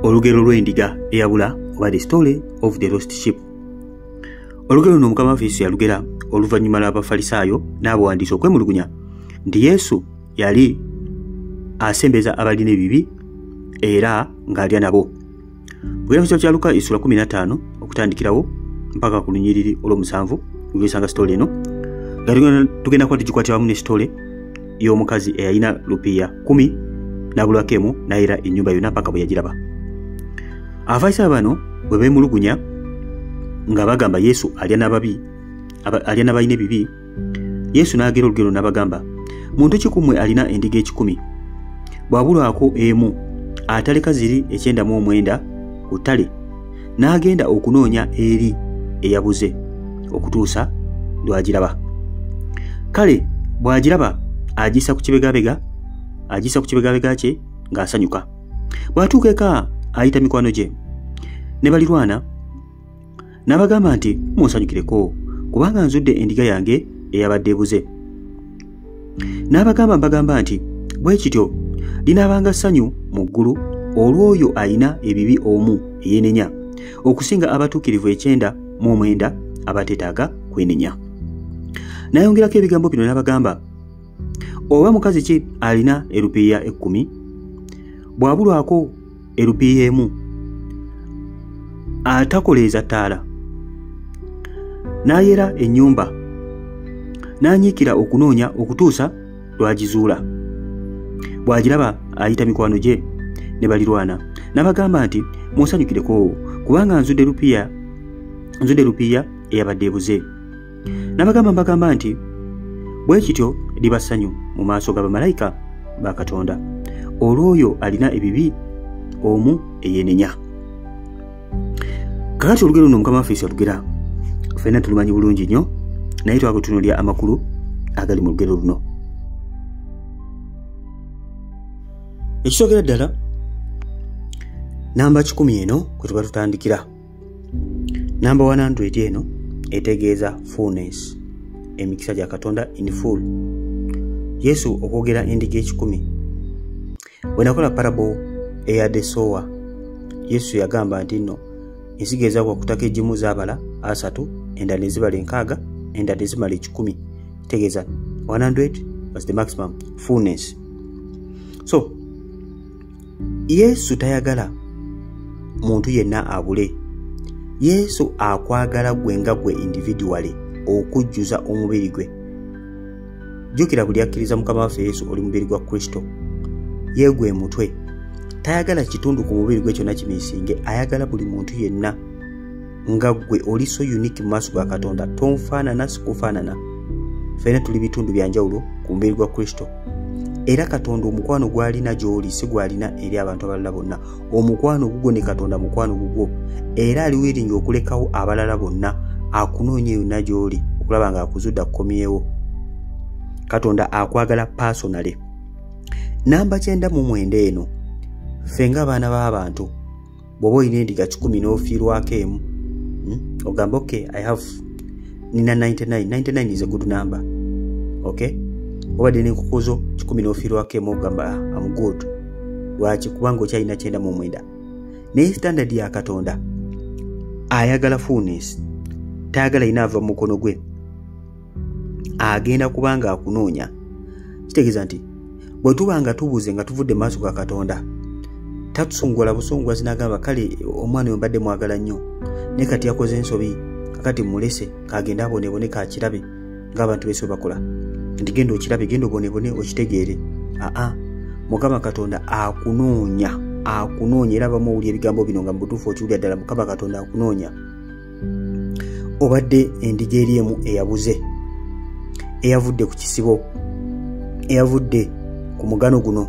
Olugero lw'endiga eyabula oba the story of the lost sheep. Olugero luno Mukama waffe Yesu yalugera oluvannyuma lw'Abafalisaayo n'abawandiisi okwemulugunya nti Yesu yali asembeza abalina ebibi era ng'alya nabo. Bugenda mu kitabo kya Luka essula 15 okutandikirawo mpaka ku lunyiriri olw'omusanvu lwesanga story eno. Nga tugenda kuba tugikwatira wamu ne story y'omukazi eyalina lupiya 10 n'abulwako emu n'ayera ennyumba yonna mpaka bwe yagiraba. Abafalisaayo bano bwe beemulugunya nga bagamba Yesu alya n'ababi, alya n'abalina ebibi, Yesu n'agera olugero n'abagamba, muntu ki ku mmwe alina endiga 100 bw'abulwako emu ataleka ziri 99 ku ttale n'agenda okunoonya eri eyabuze okutuusa lw'agiraba. Kale bw'agiraba agisa ku kibegabega kye ng'asanyuka. Bw'atuuka eka ayita mikwano gye ne balirwana n'abagamba nti munsanyukireko kubanga nzudde endiga yange eyabadde ebuze. N'abagamba mbagamba nti bwe kityo linaabanga ssanyu mu ggulu olw'oyo alina ebibi omu eyeenenya okusinga abatuukirivu 99 abateetaaga kwenenya. N'ayongerako ebigambo bino n'abagamba, oba mukazi ki alina erupiya 10 bw'abulwako erupiya emu atakoleeza ttaala n'ayera ennyumba n'anyiikira okunoonya okutuusa lw'agizuula. Bw'agiraba ayita mikwano gye ne balirwana n'abagamba nti munsanyukireko kubanga nzudde lupiya eyabadde ebuze. N'abagamba mbagamba nti bwe kityo liba ssanyu mu maaso ga bamalayika ba Katonda olw'oyo alina ebibi omu eyeenenya. Kakati olugero luno Mukama waffe Yesu yalugera ffenna tulumanyi bulungi nnyo, naye twakutunuulira amakulu agali mu lugero luno. Ekisookera ddala namba 100 eno kwe tuba tutandikira. Namba 100 eno etegeeza fullness, emikisa gya Katonda in full. Yesu okwogera endiga 100 bwe nakola parable eya the sower, Yesu yagamba nti nno ensigo ezaagwa ku ttaka egimu zaabala 30, endala ne zibala 60, endala ne zimala 100. Kitegeeza 100 was the maximum fullness. So Yesu tayagala muntu yenna abule. Yesu akwagala gwe nga gwe individually okujjuza omubiri gwe. Jjukira buli akkiriza Mukama waffe Yesu oli mubiri gwa Kristo, ye gwe mutwe. Tayagala kitundu ku mubiri gwe kyonna kimisinge, ayagala buli muntu yenna nga gwe oli so unique mu maaso ga Katonda. Tonfaanana sikufaanana, ffenna tuli bitundu bya njawulo ku mubiri gwa Kristo. Era Katonda omukwano gw'alina gy'oli si gw'alina eri abantu abalala bonna. Omukwano gugwo ne Katonda mukwano gugwo, era ali wiringi okulekawo abalala bonna akunoonye yonna gy'oli okulaba nga akuzudde akukomyewo. Katonda akwagala personally. Namba 99 eno, ffe ng'abaana b'abantu bw'oba olina endiga 100 n'ofiirwako emu, ogamba okay, I have nina 99. 99 is a good number. Okay, obadde n'enkoko zo 10 n'ofiirwako emu ogamba I'm good. Lwaki? Kubanga okyalina 99. Naye standard ya Katonda ayagala fullness, tayagala ina ava mu mukono gwe, agenda kubanga akunoonya. Kitegeeza nti bwe tuba nga tubuze nga tuvudde mu maaso ga Katonda, tatusungula busungwazi n'agamba kale omwana oyo mbadde mwagala nnyo, naye kati yakoze ensobi, kakati mmulese kagende aboneebone kakirabe ng'abantu b'ensi bwe bakola, nti genda okirabe, genda oboneebone okitegeere. Aa, Mukama Katonda akunoonya, akunoonya. Era abamu owulira ebigambo bino nga mu butuufu okiwulira ddala, Mukama Katonda akunoonya. Obadde endiga eri emu eyabuze, eyavudde ku kisibo, eyavudde ku mugano guno,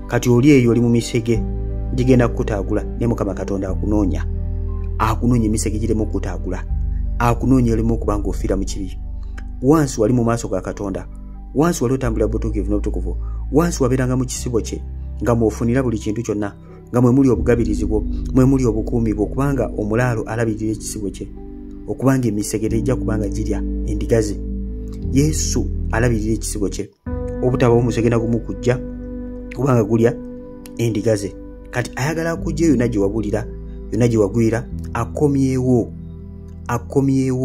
kati oli eyo oli mu misege gigenda kukutaagula, naye Mukama Katonda akunoonya. Akunoonya emisege giremu okukutaagula, akunoonya olimu okuba ng'ofiira mu kibi. Wansi wali mu maaso ga Katonda, wansi wali otambulira butuukirivu n'obutukuvu, wansi wabeeranga mu kisibo kye nga mw'ofunira buli kintu kyonna, nga mwe muli obugabirizi bwo, mwe muli obukuumi bwo, kubanga omulaalo alabirira ekisibo kye, okubanga emisege tejja kubanga girya endiga ze. Yesu alabirira ekisibo kye obutabawo omusege na gumu kujja kubanga gulya endiga ze. Kati ayagala kujja yonna gye wabulira, yonna gye wagwira, akomyewo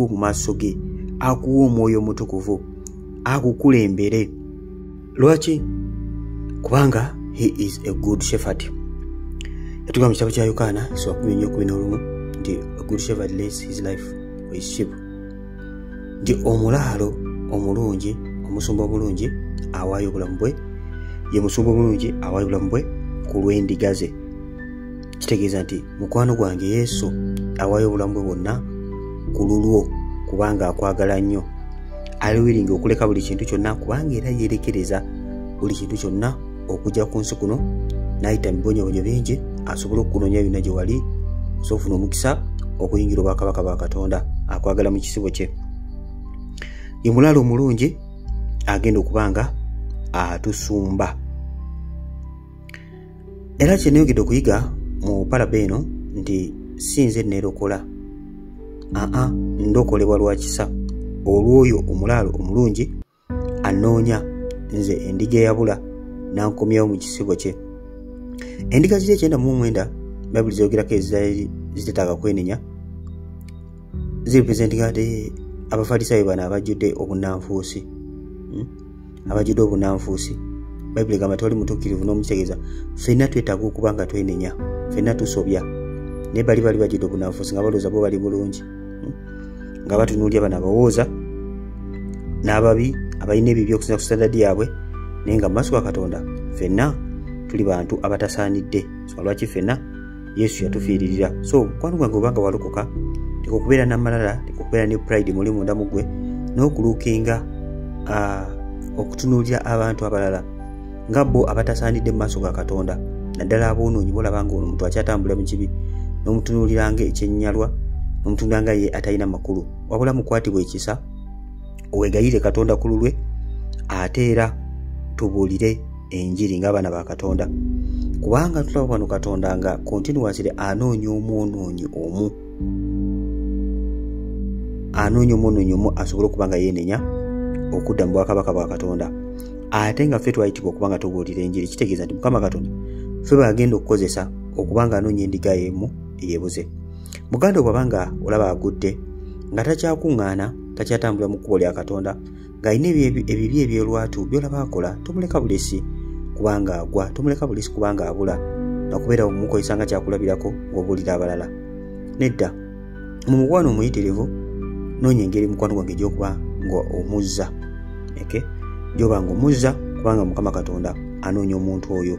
mu maaso ge, akuwa omwoyo omutukuvu akukulembere. Lwaki? Kubanga he is a good shepherd. Yatugamba mu kitabo kya Yokaana sura 14:11 nti a good shepherd lays his life for his sheep. Nti omulaalo omulungi, omusumba omulungi awaayo obulamu bwe, ye musumba omulungi awaayo obulamu bwe ku lw'endiga ze. Kitegeeza nti mukwano gwange Yesu awaayo obulamu bwe bwonna ku lulwo, kubanga akwagala nnyo. Ali willing okuleka buli kintu kyonna, kubanga era yeerekereza buli kintu kyonna okujja ku nsi kuno n'ayita mu bibonyoobonyo bingi asobole okukunoonya byonna gye wali, osobola okufuna omukisa okuyingira obwakabaka bwa Katonda. Akwagala mu kisibo kye. Ye mulaalo omulungi agenda okuba nga atusumba. Era kye nayogedde okuyiga mu parable eno nti si nze neerokola, aa ndokolebwa lwa kisa olw'oyo omulaalo omulungi anoonya nze endiga eyabula n'ankomyawo mu kisibo kye. Endiga ziri 99 Bayibuli zeyogerako ezizaali ziteetaaga kwenenya, zirepresentinga Abafalisaayo bano abajjudde obunnanfuusi. Abajjudde obunnanfuusi. Bayibuli egamba tewali mutuukirivu n'omukitegeeza. Ffenna twetaaga okuba nga twenenya, ffenna tusobya, naye bali bajjudde obunnanfuusi nga balowooza bo bali bulungi, nga batunuulira bano abawooza n'ababi abalina ebibi okusinza ku standard yaabwe, naye nga mu maaso ga Katonda ffenna tuli bantu abatasaanidde. So lwaki ffenna Yesu yatufiiririra. So mukwano gwange obanga walokoka, leka okubeera n'amalala, leka okubeera ne pride muli munda mu ggwe, n'okulukinga okutunuulira abantu abalala nga bo abatasaanidde mu maaso ga Katonda, naddala aboonoonyi bolaba nga ono omuntu akyatambula mu kibi, n'omutunuulira nga ekyennyalwa, n'omutunuulira nga ye atalina makulu. Wabula mukwatibwa ekisa, owegayirire Katonda ku lulwe, ate era tubuulire enjiri ng'abaana ba Katonda, kubanga tulaba wano Katonda nga continuously anoonya omwonoonyi omu, anoonya omwonoonyi omu asobole okuba nga yeenenya okudda mu bwakabaka bwa Katonda. Ate nga ffe twayitibwa okuba nga tubuulira enjiri, kitegeeza nti Mukama Katonda ffe bagenda okukozesa okuba nga anoonya endiga emu eyeebuze. Muganda bw'aba nga olaba agudde nga takyakuŋŋaana, takyatambula mu kkubo lya Katonda, ng'alina ebibi eby'olwatu by'olaba akola, tomuleka bulesi kubanga agwa, tomuleka bulesi kubanga abula, nakubeera omukozesa nga kyakulabirako ng'obuulira abalala. Nedda, mu mukwano omuyitirivu noonya engeri mukwano gwange gy'okuba nga omuzza, gy'oba nga omuzza, kubanga Mukama Katonda anoonya omuntu oyo.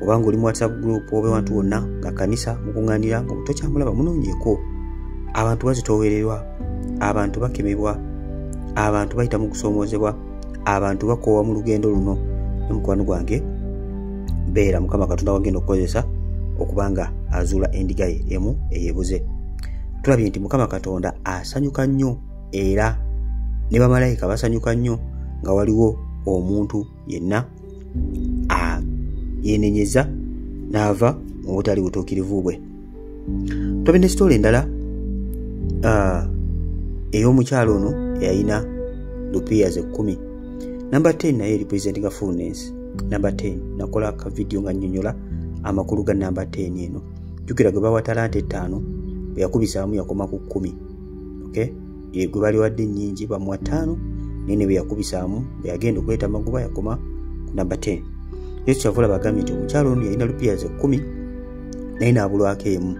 Obanga oli mu WhatsApp group oba ewantu wonna nga kkanisa mukuŋŋaanira nga tokyamulaba, munoonyeeko. Abantu bazitoowererwa, abantu bakemebwa, abantu bayita mu kusoomoozebwa, abantu bakoowa mu lugendo luno. Ne mukwano gwange beera Mukama Katonda wagenda okukozesa okuba nga azuula endiga ye emu eyeebuze. Tulabye nti Mukama Katonda asanyuka nnyo, era ne bamalayika basanyuka nnyo nga waliwo omuntu yenna yeenenyeza n'ava mu butali butuukirivu bwe. Twabe ne sitoola endala ey'omukyalo ono eyalina lupiya ze 10. Namba 10 naye representinga fullness. Namba 10 nakola ka video nga nnyonnyola amakulu ga namba 10 eno. Jjukira gwe bawa talanta 5 bwe yakubisaamu yakoma ku 10. Okay? Ye gwe bali wadde nnyingi bamuwa 5, naye ne bwe yakubisaamu bwe yagenda okuleeta amagoba yakoma ku namba 10. Yesu kyavula bagambye nti omukyalo ono yalina lupiya ze 10 naye n'abulwako emu,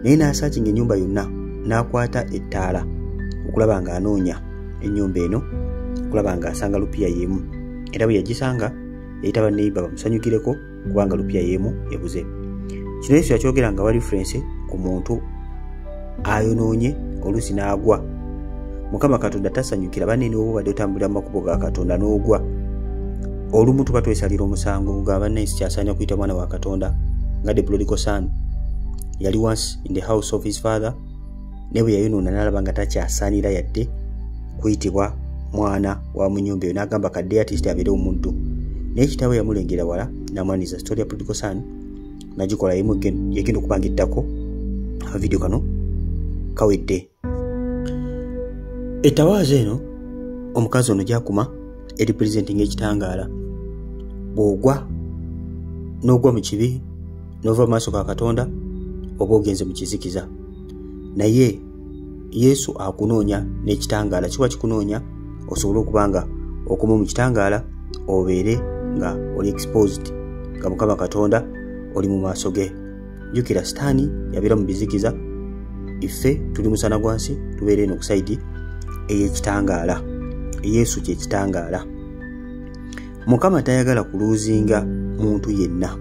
naye n'asaakinga ennyumba yonna n'akwata ettaala okulaba ng'anoonya ennyumba eno okulaba ng'asanga lupiya y'emu, era bwe yagisanga yayita banneyiba bamusanyukireko kubanga lupiya y'emu ebuze. Kino Yesu yakyogera nga wa reference ku muntu ayonoonye oluusi n'agwa. Mukama Katonda tasanyukira banene oba obadde otambulira mu makubo ga Katonda n'ogwa. Olumu tuba twesalira omusango nga banne sikyasaana kuyita mwana wa Katonda, nga the prodigal son yali once in the house of his father, naye bwe yayonoona n'alaba nga takyasaanira yadde kuyitibwa mwana wa mu nnyumba eyo, n'agamba kadde artist abeere omuddu. Naye kitaawe yamulengera wala n'amwaniriza. Story ya prodigal son nagikola yegenda okuba nga eddako akavidiyo kano kawedde. Ettawaaza eno omukazi ono gy'akuma erepresentinga ekitangaala. Bw'ogwa n'ogwa mu kibi N'ova mu maaso ga Katonda oba ogenze mu kizikiza. Naye Yesu akunoonya n'ekitangaala kiba kikunoonya osobole okuba nga okoma mu kitangaala, obeere nga oli exposed nga Mukama Katonda oli mu maaso ge. Jjukira Sitaani yabeera mu bizikiza, iffe tuli musana gwa nsi, tubeere eno ku sayidi ey'ekitangaala. Yesu kye kitangaala. Mukama tayagala kuluuzinga muntu yenna.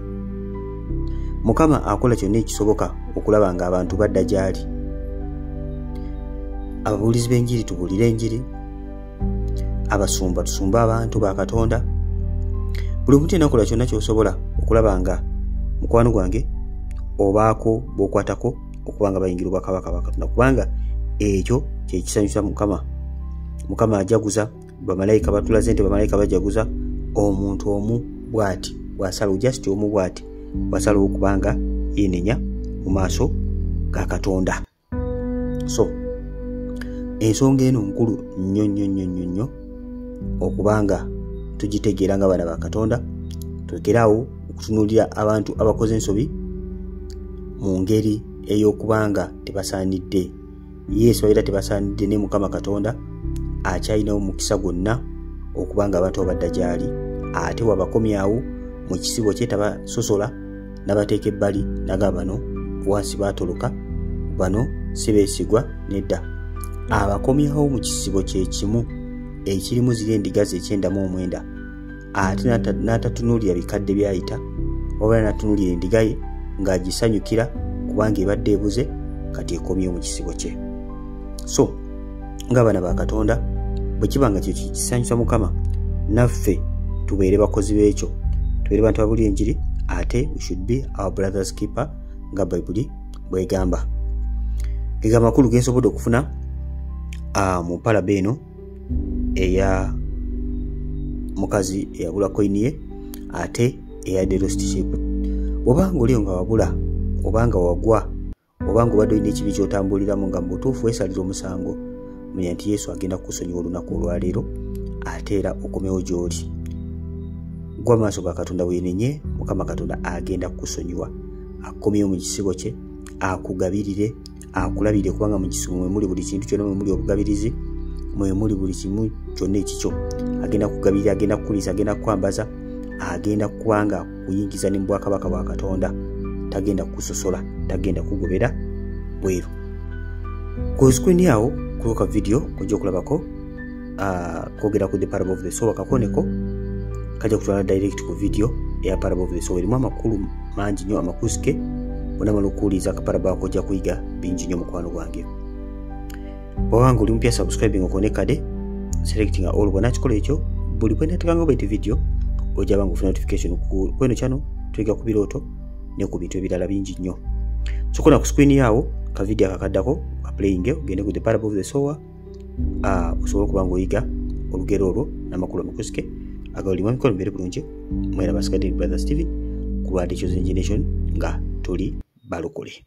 Mukama akola kyonna ekisoboka okulaba nga abantu badda gy'ali. Ababuulizi b'enjiri tubuulire enjiri, abasumba tusumbe abantu ba Katonda. Buli muntu yenna akola kyonna ky'osobola okulaba nga mukwano gwange obaako bw'okwatako okuba nga bayingira obwakabaka bwa Katonda, kubanga ekyo kye kisanyusa Mukama. Mukama ajaguza, bamalayika batulaze nti bamalayika bajaguza omuntu omu bw'ati bw'asalawo, just omu bw'ati bw'asalawo okuba nga yeenenya mu maaso ga Katonda. So ensonga eno nkulu nnyo nnyo nnyo nnyo nnyo okubanga tugitegeera nga baana ba Katonda. Tulekeraawo okutunuulira abantu abakoze ensobi mu ngeri ey'okubanga tebasaanidde. Yesu babeera tebasaanidde, ne Mukama Katonda akyalinawo mukisa gwonna okubanga abantu abadda gy'ali, ate wabakomyawo mu kisibo kye, tabasosola n'abateeka ebbali n'agamba bano wansi baatoloka, bano si beesigwa, nedda. Abakomyawo mu kisibo kye kimu ekirimu ziri endiga ze 99, ate n'atatunuulira bikadde byayita, wabula n'atunuulira endiga ye ng'agisanyukira kubanga ebadde ebuze, kati ekomyewo mu kisibo kye. So ng'abaana ba Katonda, bwe kiba nga kye kisanyusa Mukama, naffe tubeere bakozi b'ekyo, tubeere bantu ababuulira enjiri, ate we should be our brother's keeper nga Bayibuli bw'egamba. Gega amakulu ge nsobodde okufuna mu mpalaba eno eya mukazi eyabula koyini ye ate eya the lost sheep. Bw'obanga oliyo nga wabula, obanga wagwa, obanga obadde olina ekibi ky'otambuliramu nga mu butuufu weesalira omusango, manya nti Yesu agenda kukusonyiwa olunaku olwaleero, ate era okomewo gy'oli. Gwa maaso ga Katonda weenenye, Mukama Katonda agenda kukusonyiwa, akukomyewo mu kisibo kye, akugabirire, akulabirire, kubanga mu kisibo mwe muli buli kintu kyonna, mwe muli obugabirizi, mwe muli buli kimu kyonna ekikyo. Agenda kukugabirira, agenda kukuliisa, agenda kukwambaza, agenda kubanga kuyingiza ne mu bwakabaka bwa Katonda. Tagenda kukusosola, tagenda kugobera bweru. Ku screen awo kuliko ka video kojja okulabako kwogera ku the parable of the sower. Kakoneko kajja kutwala direct ku video eya parable of the sower, erimu amakulu mangi nnyo amakusike. Bw'onaamala okuwuliriza akaparable ako ojja kuyiga bingi nnyo mukwano gwange. Bw'obanga oli mupya, subscribing okone kade selecting all. Bw'onaakikola ekyo, buli bwe nateekanga bwenti video ojja banga ofuna notification. Ku eno channel tuyiga ku birooto ne ku bintu ebirala bingi nnyo. So kona ku screen yawo ka video akakaddako playing, ogende ku the parable of the sower, osobola okuba ng'oyiga olugero olwo n'amakulu amakusike agawulimu. Emikono mibere bulungi mwera basigadde brother Steven ku lwa The Chosen Generation nga tuli balokole.